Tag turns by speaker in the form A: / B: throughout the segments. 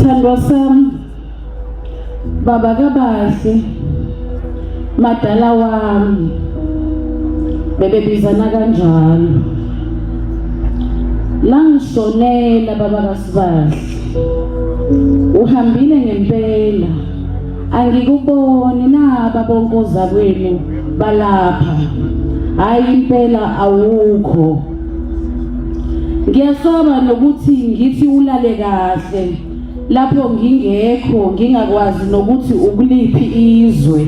A: Sithandwa sami, baba kabahle, madala wami, bebebizana kanjalo. Langishonela baba kaSibahle, uhambile ngempela, angikuboni naba bonke ozakwenu balapha, hhayi impela awukho. Ngiyasaba nokuthi ngithi ulale kahle lapho ngingekho ngingakwazi nokuthi ukuliphi izwe.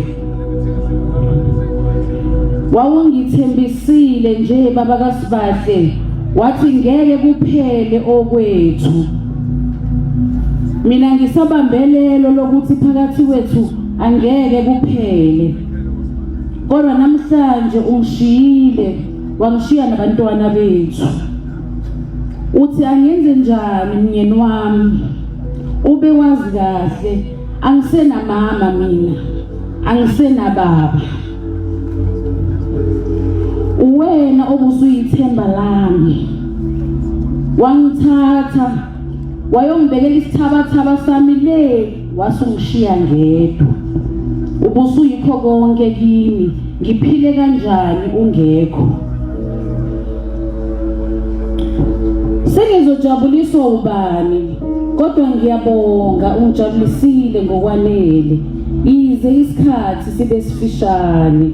A: Wawungithembisile nje baba kaSibahle wathi ngeke kuphele okwethu. Mina ngisabambelelo lokuthi phakathi kwethu angeke kuphele. Kodwa namhlanje ungishiyile wangishiya nabantwana bethu. Uthi angenze njani mnyeni wami? Ube wazi kahle angisenamama mina, angisenababa. Uwena obusuyithemba lami. Wangithatha wayongibekela isithabathaba sami le wasungishiya ngedwa. Ubusuyikho konke kimi, ngiphile kanjani ungekho? Sengizojabuliswa ubani? Kodwa ngiyabonga ungijabulisile ngokwanele. Yize isikhathi sibe sifishane.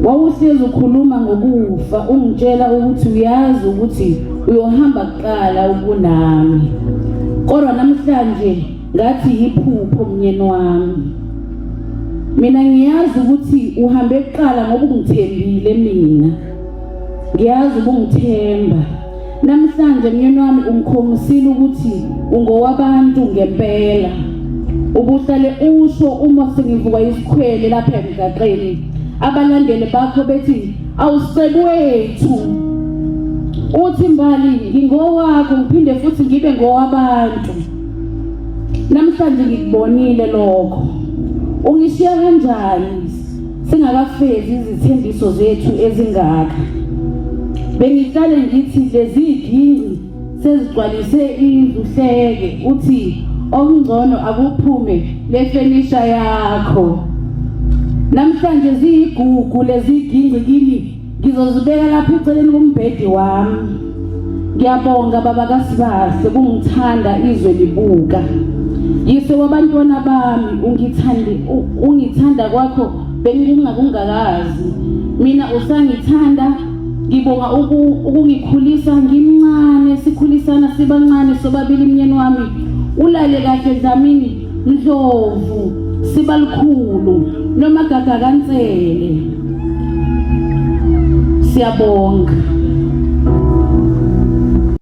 A: Wawuhlezi ukhuluma ngokufa ungitshela ukuthi uyazi ukuthi uyohamba kuqala ukunami. Kodwa namhlanje ngathi yiphupho mnyeni wami. Mina ngiyazi ukuthi uhambe kuqala ngoba ungithembile mina. Ngiyazi ubungithemba. Namhlanje mnyeni wami ungikhombisile ukuthi ungowabantu ngempela. Ubuhlale usho uma sengivuka isikhwele lapha emgaqeni. Abalandeli bakho bethi awusebwethu. Uthi Mbali ngingowakho ngiphinde futhi ngibe ngowabantu. Namhlanje ngikubonile lokho. Ungishiya kanjani singakafezi izithembiso zethu ezingaka? Bengihlale ngithi lezi ginci sezigcwalise indlu hleke uthi okungcono akuphume le fenisha yakho. Namhlanje ziyigugu lezi ginci kimi Ngizozibeka lapha eceleni kombhedi wami. Ngiyabonga baba kaSibahle kungithanda izwe libuka. Yise wabantwana bami ungithandi ungithanda kwakho bengingakungakazi. Mina usangithanda ngibonga ukungikhulisa ngimncane sikhulisana sibancane sobabili mnyeni wami ulale kahle Dlamini Ndlovu Sibalukhulu noma Gaga kaNsele siyabonga.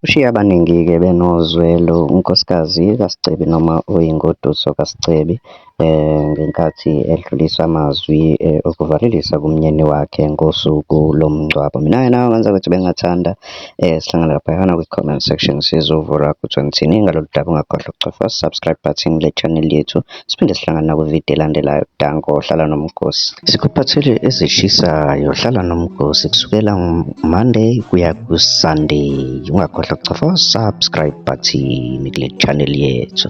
B: Ushiye abaningi-ke benozwelo unkosikazi kaSicebi noma oyingoduso kaSicebi ngenkathi edlulisa amazwi okuvalelisa kumnyeni wakhe ngosuku lomngcwabo. Mina-ke nawe ngenza ukuthi bengingathanda sihlangane laphayana kwi-comment section sizwe uvo lwakho ukuthi uthini ngalolu daba. Ungakhohlwa ukucofa subscribe button kule channel yethu. Siphinde sihlangane nakwividiyo elandelayo. Danko, hlala nomgosi. Sikuphathele ezishisayo, hlala nomgosi kusukela Monday kuya ku-Sunday. Ungakhohlwa ukucofa subscribe button kule channel yethu.